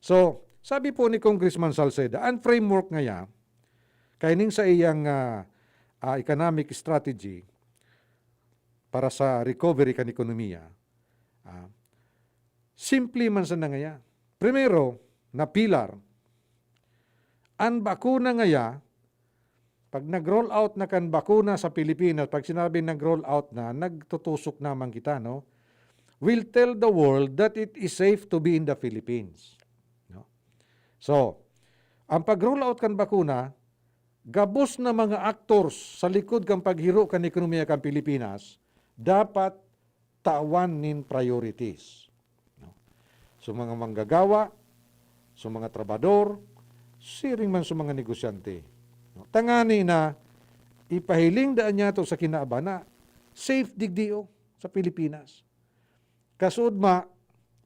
So, sabi po ni Congressman Salceda, ang framework ngaya, kaining sa iyang, ah, ah, economic strategy para sa recovery kan ekonomiya, ah, simple man sana ngaya. Primero, na pillar, an bakuna ngaya, pag nag-roll out na kan bakuna sa Pilipinas, pag sinabi nag-roll out na, nagtutusok naman kita, no? Will tell the world that it is safe to be in the Philippines. No? So, ang pag-roll out kan bakuna, gabos na mga actors sa likod kan paghiro kan ekonomiya kan Pilipinas, dapat tawan nin priorities. No? So, mga manggagawa, so, mga trabador, siring man sa mga negosyante. No? Tangani na ipahiling daan niya to sa kinaban na safe digdi, oh, sa Pilipinas. Kasuodma,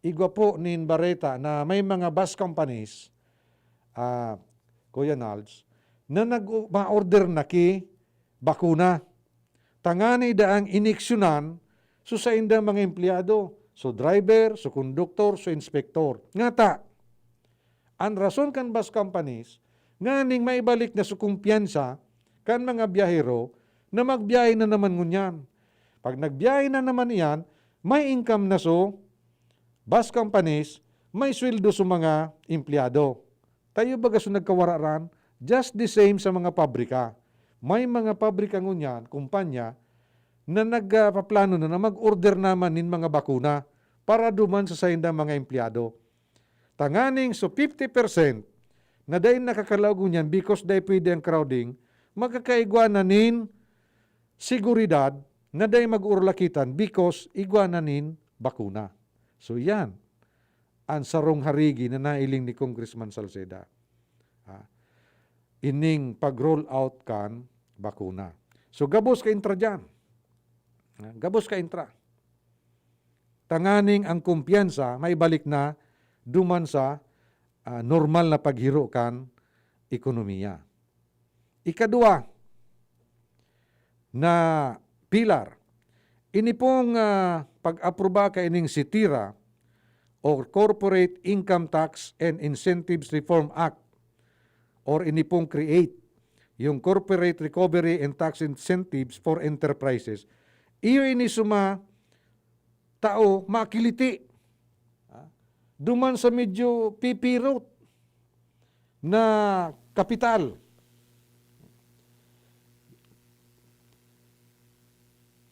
igwa po nin bareta na may mga bus companies, ah, Kuya Nalds, na nag-, ma-order na ki bakuna. Tangani daang iniksyonan so saindang mga empleyado, so driver, so konduktor, so inspektor. Ngata, an rason kan bus companies, nganing maibalik na so kumpiyansa kan mga biyahero na magbiyahe na naman ngunyan. Pag nagbiyahe na naman iyan, may income na so bus companies, may sweldo so mga empleyado. Tayo baga so nagkawararan, just the same sa mga pabrika. May mga pabrika ngunyan, kumpanya, na nagpaplano na, na mag-order naman nin mga bakuna para duman sa saindang mga empleyado. Tanganing so fifty percent na dai nakakalaog ngunyan because dai pwede ang crowding, makakaigwa na nin seguridad na dai mag-urulakitan because igwa na nin bakuna. So, yan an sarong harigi na nailing ni Congressman Salceda. Ah, ining pag-roll out kan bakuna. So, gabos ka intra diyan. Ah, gabos ka intra. Tanganing ang kumpiyansa maibalik na duman sa, ah, normal na paghiro kan ekonomiya. Ikadua na pilar, ini pong, ah, pag-aproba kaining CITIRA or Corporate Income Tax and Incentives Reform Act or ini pong create, yung Corporate Recovery and Tax Incentives for Enterprises. Iyo ini suma tao makiliti. Ah, duman sa medyo pipirot na kapital.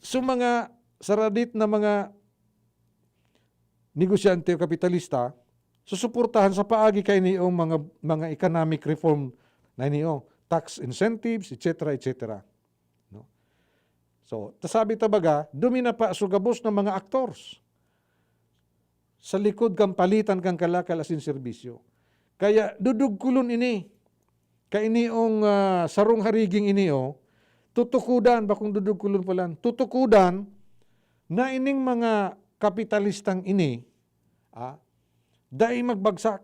So, mga saradit na mga negosyante o kapitalista, susuportahan sa paagi kaini yung mga, mga economic reform na ini, oh, tax incentives, et cetera, et cetera. No? So, ta-, sabi ta baga, duminapa so gabos na mga actors sa likod kan palitan kan kalakal asin serbisyo. Kaya dudugkulon ini, kaini yung, ah, sarong hariging ini, oh, tutukudan, bakong dudugkulon pa lang, tutukudan na ining mga kapitalistang ini, ah, dai magbagsak.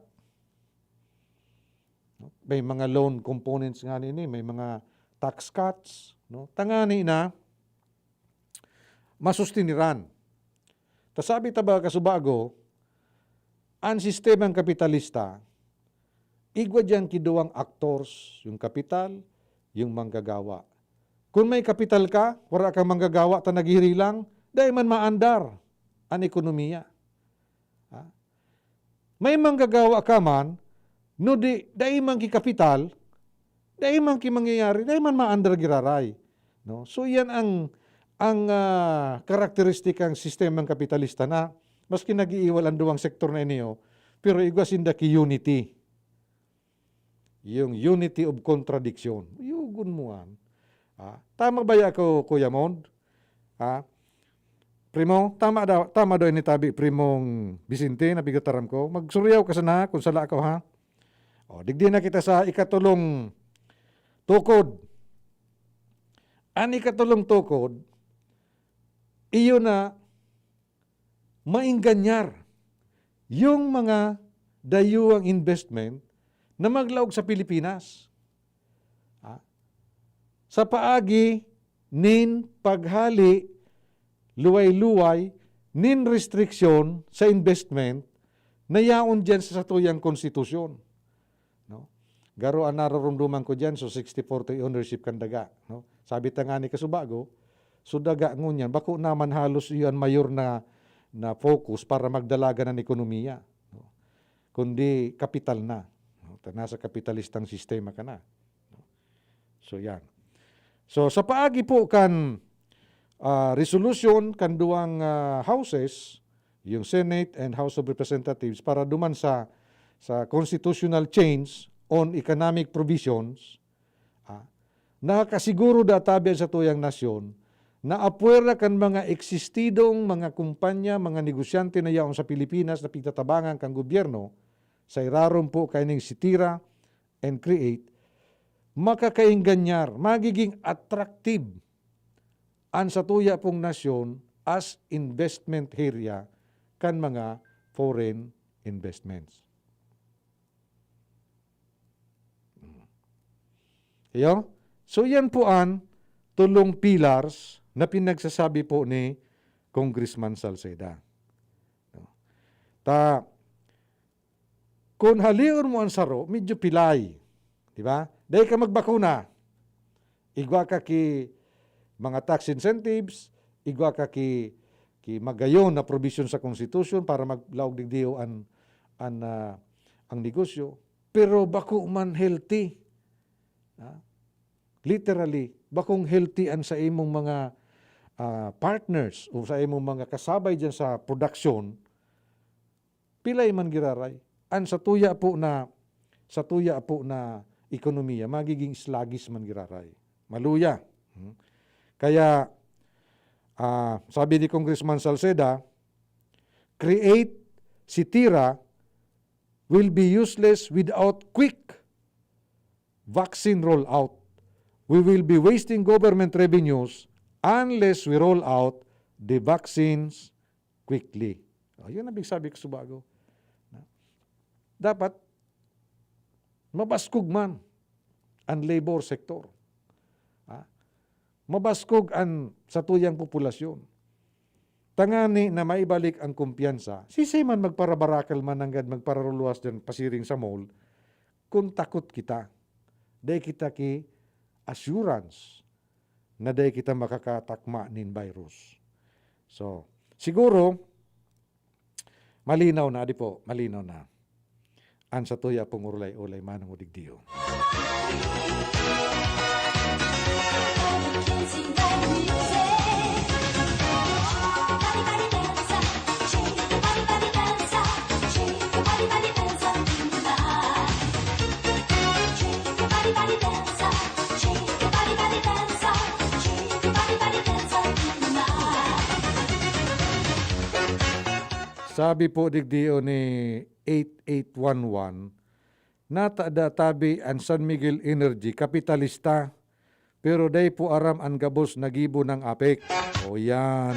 May mga loan components nga nini, may mga tax cuts, no? Tangani na masustiniran. Ta sabi ta ba, kasubago, ang sistemang kapitalista, igwa diyan ki duwang actors, yung kapital, yung manggagawa. Kung may kapital ka, wala kang manggagawa, ta naghihiri lang, dai man maandar ang ekonomiya. Ha? May manggagawa ka man, no di, dai man ki kapital, dai man ki mangyayari, dai man maandar giraray. No? So, iyan ang, ang, ah, karakteristikang sistemang kapitalista na maski nag-iiwal ang duwang sektor na ini, oh, pero igwa sinda ki unity. Yung unity of contradiction. Yugon mo an. Ah, tama ba ya ako, Kuya Mond? Ah, Primo, tama daw, tama daw ini tabi, Primong Vicente, na pigataram ko. Magsuriyaw ka sana kung sala ako, ha? O, digdi na kita sa ikatulong tukod. An ikatulong tukod, iyo na maenganyar yung mga dayuang investment na maglaog sa Pilipinas. Ah, sa paagi nin paghali luway-luway nin restriksyon sa investment na yaon diyan sa satuyang konstitusyon, no? Garo an nararomdoman ko diyan, so sixty forty ownership kan daga, no? Sabi ta ngani kasubago, so daga ngunyan, bako naman halos iyan mayor na, na focus para magdalagan an ekonomiya, no? Kundi kapital na, no? Ta nasa kapitalistang sistema ka na, no? So, yan. So, sa paagi po kan, ah, resolution kan duwang, ah, houses, yung Senate and House of Representatives, para duman sa, sa constitutional change on economic provisions, ah, nakakasiguro da tabi an satuyang nasyon na apwera kan mga eksistidong mga kumpanya, mga negosyante na yaon sa Pilipinas na pigtatabangan kan gobyerno, sa irarom po kaining CITIRA and CREATE, makakaenganyar, magiging attractive an satuya pong nasyon as investment area kan mga foreign investments. Iyo? So, yan po an tulong pillars na pinagsasabi po ni Congressman Salceda. No? Ta, kun haleon mo an saro, medyo pilay. Di ba? Dai ka magbakuna. Igwa ka ki mga tax incentives, igwa ka ki, ki magayon na provision sa Constitution para maglaog digdiyo an, an, ah, ang negosyo. Pero bako man healthy. Ha? Literally, bakong healthy an sa imong mga, ah, partners o sa imong mga kasabay diyan sa production, pilay man giraray. An satuya po na, satuya po na ekonomiya, magiging sluggish man giraray. Maluya. Hmm. Kaya, ah, sabi ni Congressman Salceda, "Create si tira will be useless without quick vaccine rollout. We will be wasting government revenues unless we roll out the vaccines quickly." O, yun ang sabi ko sa bago. Na, dapat mabaskog man ang labor sector. Ha? Mabaskog ang satuyang populasyon. Tangani na maibalik ang kumpiyansa. Sisay man magparabarakal man nanggad magpararuluwas diyan pasiring sa mall, kung takot kita, dai kita ki assurance na dai kita makakatakma nin virus. So, siguro, malinaw na, di po, malinaw na. An satuya pong urulay-ulay manong udigdiyo. Sabi po digdi ni eight eight one one, natada tabi an San Miguel Energy, kapitalista, pero dai po aram an gabos na gibo ng APEC. O yan.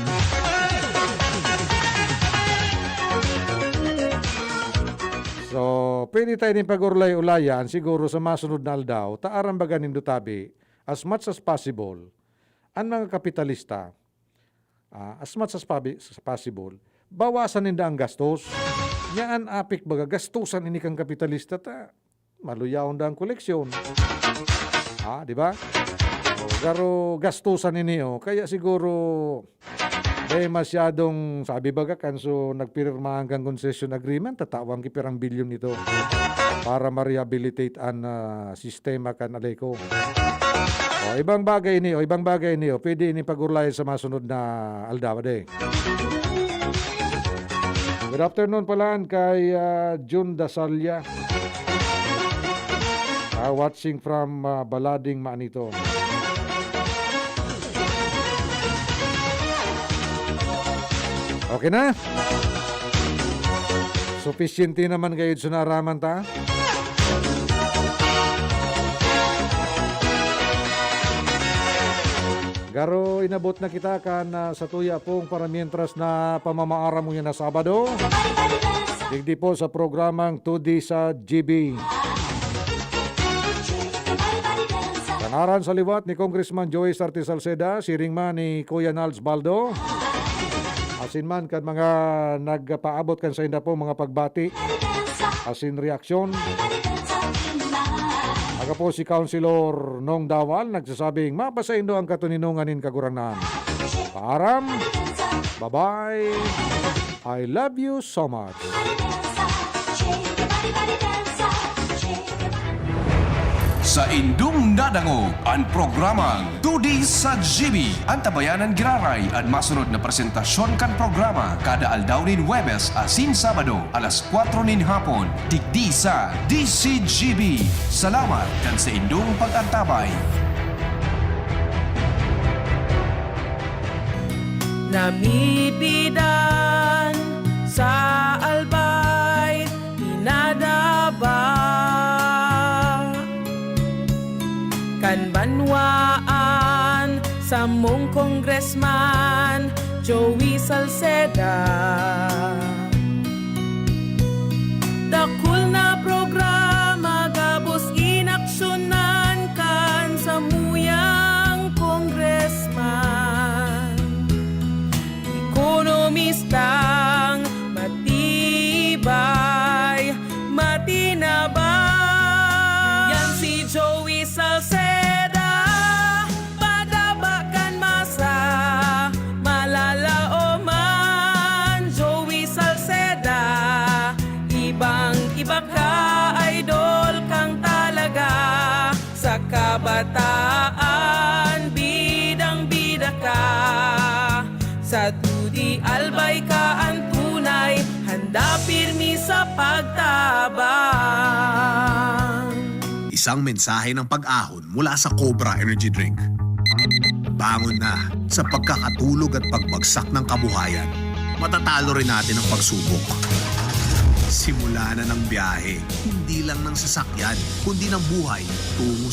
So, pwede tayo din pag-urlay-ulayan siguro sa masunod na aldaw, ta aram baga nindo tabi, as much as possible, an mga kapitalista, ah, as much as pabi-, as possible, bawasan ninda ang gastos. Nya an APEC baga, gastusan ini kan kapitalista ta maluyaon da ang koleksyon. Ah, di ba? O, garo gastusan ini, o. Kaya siguro, dai masyadong, sabi baga kan, so, nagpirmahan kan concession agreement, tatawan ki pirang bilyon ito para ma-rehabilitate an, ah, sistema kan Aleco. O, ibang bagay ini, o, ibang bagay ini, o. Pwede ini pag-urulayan sa masunod na aldaw, ade. Good afternoon pala kay, ah, Jun Dasalia. Ah, watching from, ah, Balading, Manito. Okay na? Sufisyente naman kayo sa naaraman ta. Garo, inabot na kita kan, ah, satuya pong paramientras na pamamaaram ngunyan na Sabado. Digdi po sa programang Two D sa G B. Sa ngaran sa liwat ni Congressman Joey Sarte Salceda, siring man ni Kuya Nals Baldo, asin man kan mga nagpaabot kan sainda po mga pagbati asin reaksyon. Ako po si Councilor Nong Dawal, nagsasabing, "Mapasaindo ang katoninongan nin Kagurangnan." Paaram. Bye-bye. I love you so much. Saindong nadangog an programang Two D sa G B. Antabayanan giraray an masunod na presentasyon kan programa kada aldaw nin Huwebes asin Sabado, alas kwatro nin hapon, digdi sa D C G B. Salamat kan saindong pag-antabay. Namipidan sa Albay, pinadaba kan banwaan samong Congressman Joey Salceda. Ka-idol kang talaga, sa kabataan, bidang-bida ka. Sa Tudi Albay ka ang tunay, handa pirmi sa pagtabang. Isang mensahe ng pag-ahon mula sa Cobra Energy Drink. Bangon na sa pagkakatulog at pagbagsak ng kabuhayan. Matatalo rin natin ang pagsubok. Simula na ng biyahe, hindi lang ng sasakyan, kundi ng buhay tungo